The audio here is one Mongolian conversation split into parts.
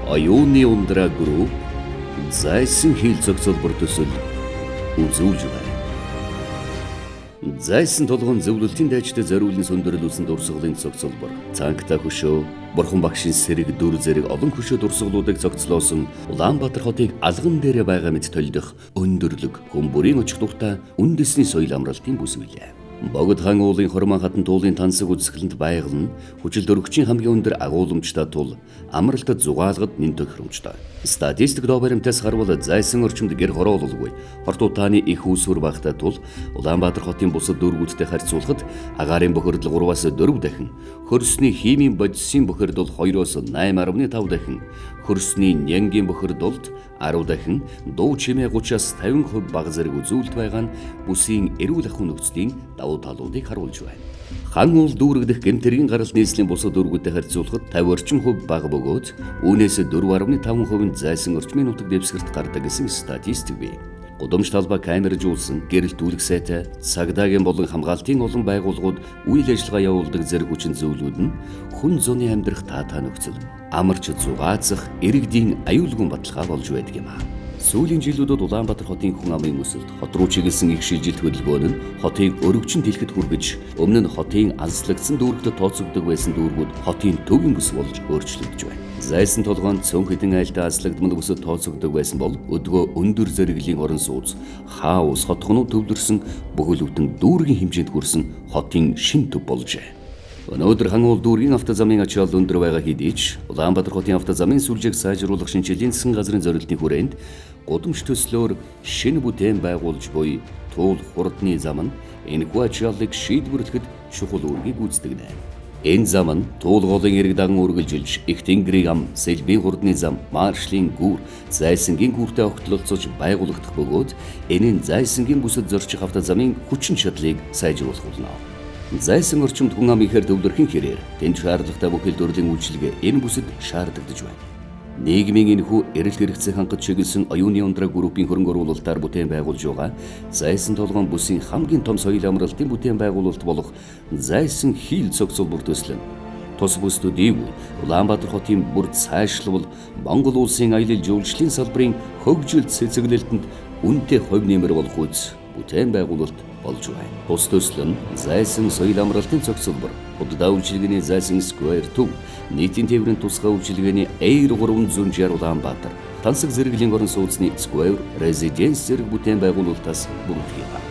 Оюуны Ундраа Group Зайсан хил зохицолбор төсөл үзүүлж байна. Зайсан толгойн зөвлөлтийн дайчдад зориулан сөндөрлүүлсэн дурсгалын зохицолбор, цангата хөшөө, Бурхан багшийн сэрэг дүр зэрэг олон хөшөө дурсгалуудыг зохицлоосон Улаанбаатар хотыг алган дээрээ байгаа мэт толдох өндөрлөг хүн бүрийн очих дуртай үндэсний соёл амралтын бүс билээ. Богд хаан уулын хормон хатан туулын тансаг үзэсгэлэнт байгаль нь хүчил төрөгчийн хамгийн өндөр агуулмжтай тул амралтад зугаалгад нэн тохиромжтой. Статистик доо баримтаас харвал зайсан орчимд гэр хороололгүй хорт утааны их үүсвэр багтай тул Улаанбаатар хотын бусад дүүргүүдтэй харьцуулахад агаарын бохирдол 3-аас 4 дахин, хөрсний химийн бодисын бохирдол 2-аас 8.5 дахин, хөрсний нянгийн бохирдолд 10 дахин, дуу чимээ 30-аас 50% бага зэрэг үзүүлэлт байгаа нь бүсийн эрүүл ахуйн нөхцөлийн давуу талуудыг харуулж байна. Хан уул дүүрэгдэх гэмтэргийн гарал нийслэлийн бусад дүүргүүдтэй харьцуулахад 50 орчим хувь бага бөгөөд үүнээс 4.5% нь зайсан орчмын нутаг дэвсгэрт гардаг гэсэн статистик бий. Гудамж талбай камержуулсан, гэрэлт үлэг сайтай, цагдаагийн болон хамгаалтын олон байгууллагууд үйл ажиллагаа явуулдаг зэрэг хүчин зүйлүүд нь хүн зуны амьдрах таатай нөхцөл, амарч зугаацах иргэдийн аюулгүй баталгаа болж байдаг юм аа. Сүүлийн жилүүдэд Улаанбаатар хотын хүн амын өсөлт, хот руу чиглэсэн их шилжилт хөдөлгөөн нь хотыг өргөжин дэлхийд хүргэж, өмнө нь хотын алслагдсан дүүрэгт тооцогддог байсан дүүргүүд хотын төвийн бүс болж өөрчлөгдөж байна. Зайсан толгойн цөөн хэдэн айлдаа алслагдмал бүсэд тооцогддог байсан бол өдгөө өндөр зэрэглэлийн орон сууц, хаус, хотгонууд төвлөрсөн бүхэл бүтэн дүүргийн хэмжээнд хүрсэн хотын шин төв болжээ. Өнөөдөр хан уул дүүргийн автозамын ачаал өндөр байгаа хэдий ч Улаанбаатар хотын автозамын сүлжээг сайжруулах шинжилгээний засгийн газрын зорилтын хүрээнд гудамж төслөөр шинэ бүтээн байгуулж буй туул хурдны зам нь энэхүү ачааллыг шийдвэрлэхэд чухал үүргийг гүйцэтгэнэ. Энэ зам нь туул голын эрэг даган үргэлжилж их тэнгэрийн ам, сэлбийн хурдны зам, маршлийн гүүр, зайсангийн гүүртэй огтлолцож байгуулагдах бөгөөд энэ нь зайсангийн бүсэд зорчих автозамын хүчин чадлыг сайжруулах болно. Зайсан орчимд хүн ам ихээр төвлөрхийн хэрээр тэнд шаардлагатай бүхэл төрлийн үйлчилгээ энэ бүсэд шаардагдаж байна. Нийгмийн энэхүү эрэлт хэрэгцээ хангаж чиглэсэн Оюуны Ундраа группийн хөрөнгө оруулалтаар бүтээн байгуулж байгаа Зайсан толгойн бүсийн хамгийн том соёл амралтын бүтээн байгуулалт болох Зайсан хил зохицолбор төсөл нь тус бүсдүүд ивгүй Улаанбаатар хотын бүр цаашлбал Монгол улсын аялал жуулчлалын салбарын хөгжилт цэцэглэлтэнд үнэтэй хувь нэмэр болох үз бүтээн байгуулалт болж байна. Тус төсөл нь Зайсан соёл амралтын зохицолбор, худалдаа үйлчилгээний Зайсан Square төв, нийтийн тээврийн тусгай үйлчилгээний Air 360 Улаанбаатар, тансаг зэрэглэлийн орон сууцны Square Residence зэрэг бүтээн байгуулалтаас бүрдэх юм.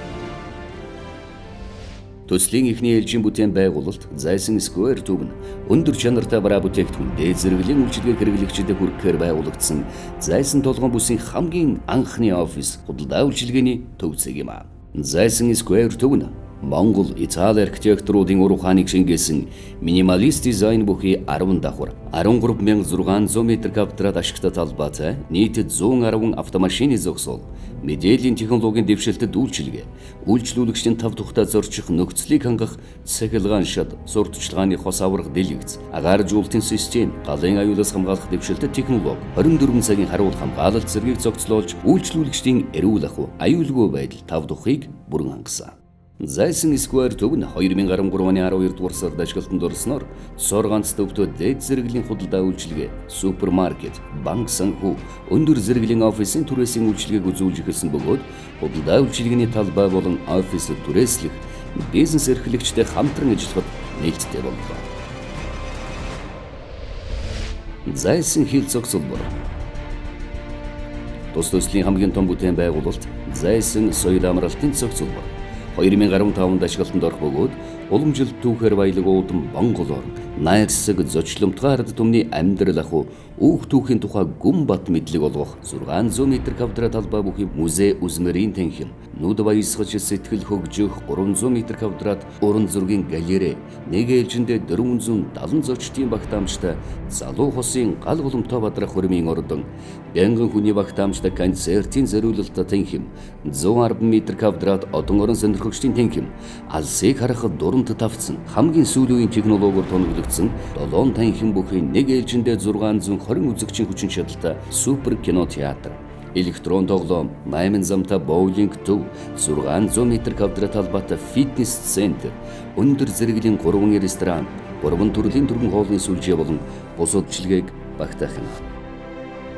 Төслийн эхний ээлжийн бүтээн байгуулалт Зайсан Square төв нь өндөр чанартай бараа бүтээгдэхүүн, дээд зэрэглэлийн үйлчилгээ хэрэглэгчдэд хүргэхээр байгуулагдсан Зайсан толгойн бүсийн хамгийн анхны офис, худалдаа үйлчилгээний төв цэг юм аа. Зайсан Square төв нь Монгол, Итали архитекторуудын ур ухааныг шингээсэн минималист дизайн бүхий 10 давхар, 13,600 метр квадрат ашигтай талбайтай, нийтэд 110 автомашины зогсоол, мэдээллийн технологийн дэвшилтэд үйлчилгээ, үйлчлүүлэгчдийн тав тухтай зорчих нөхцөлийг хангах цахилгаан шат, сурталчилгааны хос аврах дэлгэц, агааржуулалтын систем, галын аюулаас хамгаалах дэвшилтэт технологи, 24 цагийн харуул хамгаалалт зэргийг зохицлуулж үйлчлүүлэгчдийн эрүүл ахуй, аюулгүй байдал тав тухыг бүрэн хангасан. Зайсан Square төв нь 2013 оны 12 дугаар сард ашиглалтанд орсноор цор ганц төвдөө дээд зэрэглэлийн худалдаа үйлчилгээ, супермаркет, банк санхүү, өндөр зэрэглэлийн офисын түрээсийн үйлчилгээг үзүүлж эхэлсэн бөгөөд худалдаа үйлчилгээний талбай болон офис түрээслэх бизнес эрхлэгчтэй хамтран ажиллахад нээлттэй боллоо. Зайсан хил зохицолбор тус төслийн хамгийн том бүтээн байгуулалт Зайсан соёл амралтын зохицолбор 2015 онд ашиглалтанд орох бөгөөд уламжилт түүхээр баялаг уудам Монгол орн, найрсаг зочломтгой ард түмний амьдрал ахуй, үүх түүхийн тухай гүн бат мэдлэг олгох 600 метр квадрат талбай бүхий музей үзмэрийн танхим, нүд баясгаж сэтгэл хөгжих 300 метр квадрат уран зургийн галерей, нэг ээлжиндээ 470 зочдын багтаамжтай залуу хосын гал голомтой бадрах хөрмийн ордон, мянган хүний багтаамжтай концертын зориулалттай танхим, 110 метр квадрат одон орон сонирхогчдын танхим, алсыг харахад дурамт тавцсан хамгийн сүүлийн үеийн технологиор тоноглогдсон 7 танхим бүхий нэг ээлжиндээ 620 үзэгчийн хүчин чадалтай супер кино театр, электрон тоглоом, 8 замтай боулинг төв, 600 метр квадрат талбайтай фитнес центр, өндөр зэрэглэлийн 3 ресторан, 3 төрлийн түргэн хоолны сүлжээ болон бусад үйлчилгээг багтаах юм.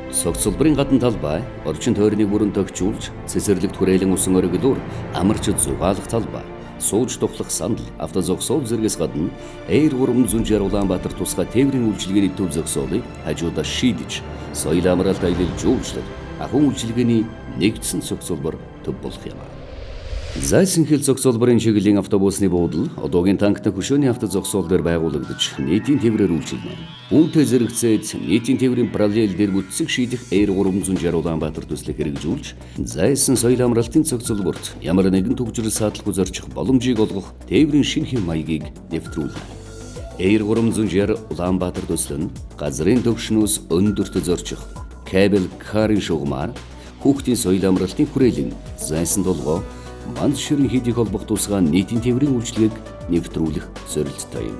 Цогцлборын гадна талбай орчин тойрныг бүрэн тохижуулж, цэцэрлэгт хүрээлэн усан оргилуур амарч зугаалах талбай, сууж тухлах сандал, автозогсоол зэргээс гадна Air 360 Улаанбаатар тусгай тээврийн үйлчилгээний төв зогсоолыг хажуудаа шийдэж, соёл амралт аялал жуулчлал, ахуйн үйлчилгээний нэгдсэн цогцлбор төв болох юм. Зайсан хил зогсоолборын чиглэлийн автобусны буудал одоогийн танктай хөшөөний автозогсоол дээр байгуулагдаж нийтийн тээврээр үйлчилнэ. Үүнтэй зэрэгцээд нийтийн тээврийн параллел дээр бүтцийг шийдэх Air 360 Улаанбаатар төслийг хэрэгжүүлж, зайсан соёл амралтын цогцлборт ямар нэгэн түгжрэл саадалгүй зорчих боломжийг олгох тээврийн шинэ хэв маягийг нэвтрүүлнэ. Air 360 Улаанбаатар төсөл нь газрын төвшнөөс өндөрт зорчих cable car-ын шугамар, хүүхдийн соёл амралтын хүрээлэн, зайсан толгой, манд ширэн хийдийг холбох тусгай нийтийн тээврийн үйлчилгээг нэвтрүүлэх зорилттой юм.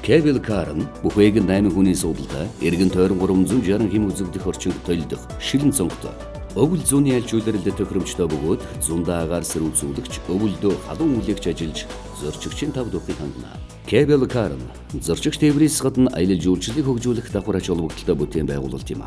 Cable car нь бүхээг 8 хүний суудалтай эргэн тойрон 360 хэм үзэгдэх орчинд толидох шилэн цонхтой. Өвөл зүүнний альж үйлрэлд тохиромжтой бөгөөд зундаа агаар сэрүүцүүлэгч, өвөлдөө халуун үлээгч ажиллаж зорчигчийн тав тухыг хангана. Cable car нь зорчигч тээврээс гадна аялал жуулчлалыг хөгжүүлэх давхар ач холбогдолтой бүтээн байгуулалт юм.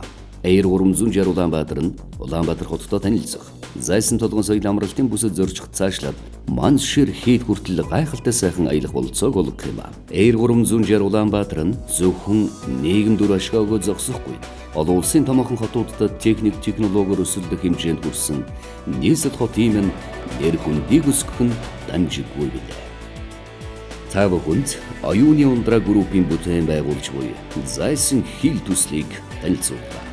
Air 360 Улаанбаатар нь Улаанбаатар хоттой танилцах, зайсан толгон соёл амралтын бүсэд зорчих цаашлаад ман шир хийд хүртэл гайхалтай сайхан аялах бололцоог олгох юм. Air 360 Улаанбаатар нь зөвхөн нийгэм дүр ашгаа өгөө зогсохгүй. Олон улсын томоохон хотуудад техник технологиор өсөлдөх хэмжээнд хүрсэн нийслэл хот ийм нь нэр хүндийг өсгөх нь дамжиггүй билээ. Та бүхэнд Оюуны ундраа группийн бүтээн байгуулж буй Зайсан хил төслийг танилцууллаа.